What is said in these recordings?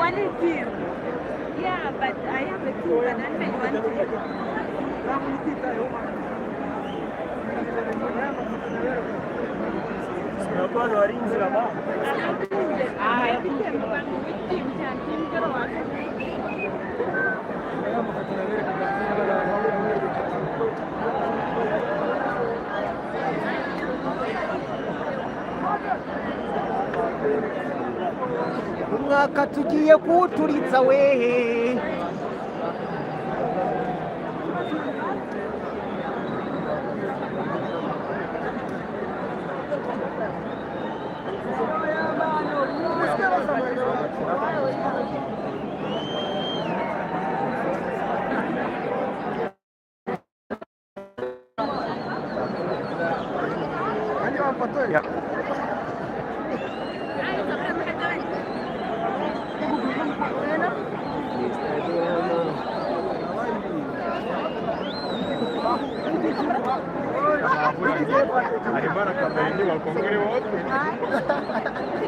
Somali team. Yeah, but I have a team, but I may want to. Umwaka tugiye kuwuturitsa wehe.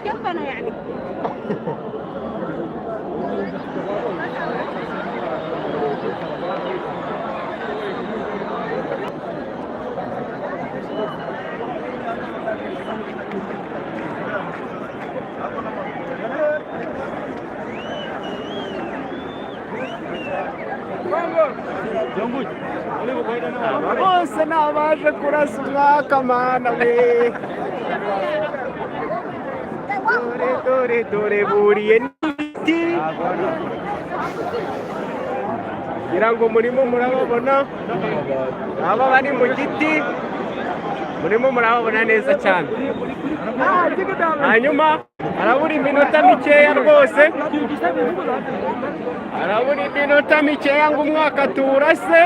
جنبنا يعني. Bose ni abaje kurasa umwaka, mana we! Dore, dore, dore buriye n'ibiti. Ngira ngo murimo murababona, aba bari mu giti, murimo murababona neza cyane. Hanyuma harabura iminota mikeya rwose, harabura iminota mikeya ngo umwaka tuwurase.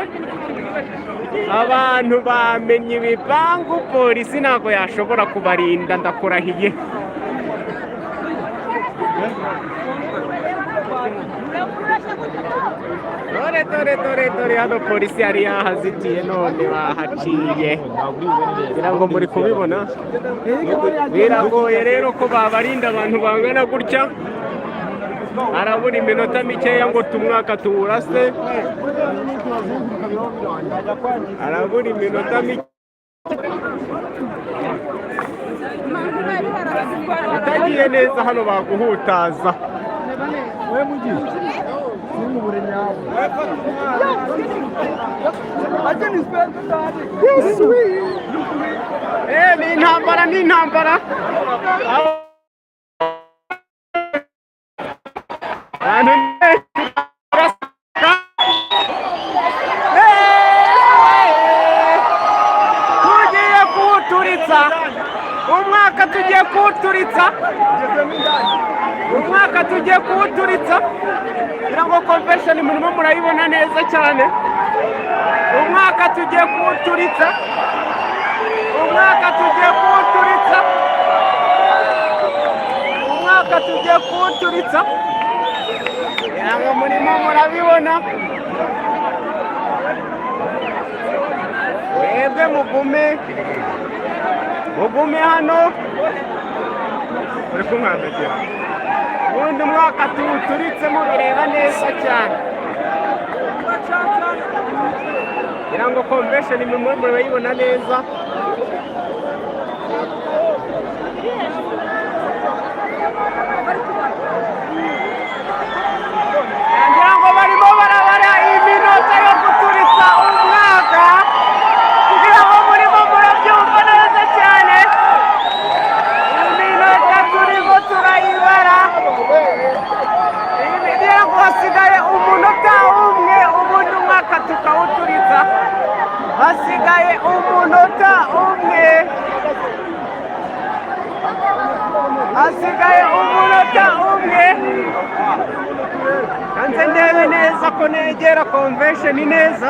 Abantu bamenye ibipangu, polisi ntabwo yashobora kubarinda, ndakurahiye. Dore, dore, dore, dore hano polisi yari yahazitiye, none bahaciye. Ngira ngo muri kubibona. Biragoye rero ko babarinda abantu bangana gutya. Harabura iminota mikeya ngo tumwaka tuwurase. Harabura iminota mike. Utagiye neza hano baguhutaza. Eh, ni intambara, ni intambara. Abantu benshi barasaka. Eh, tugiye kuwuturitsa umwaka, tugiye kuwuturitsa umwaka, tugiye kuwuturitsa. Kugira ngo convention murimo murayibona neza cyane. Umwaka tugiye kuwuturitsa, umwaka tugiye kuwuturitsa, umwaka tugiye kuwuturitsa. Kugira ngo murimo murabibona. Mwebwe mugume, mugume hano, uri kumwandagira. Ubundi umwaka tuwuturitse mubireba neza cyane. Kugira ngo convention murimo murayibona neza. Ngira ngo barimo barabara iminota yo guturitsa umwaka. Kugira ngo murimo murabyumva neza cyane, iminota turimo turayibara. Ngira ngo hasigaye umunota umwe, ubundi umwaka tukawuturitsa. Hasigaye umunota umwe, hasigaye umunota umwe. Kanze ndebe neza ko negera convention neza.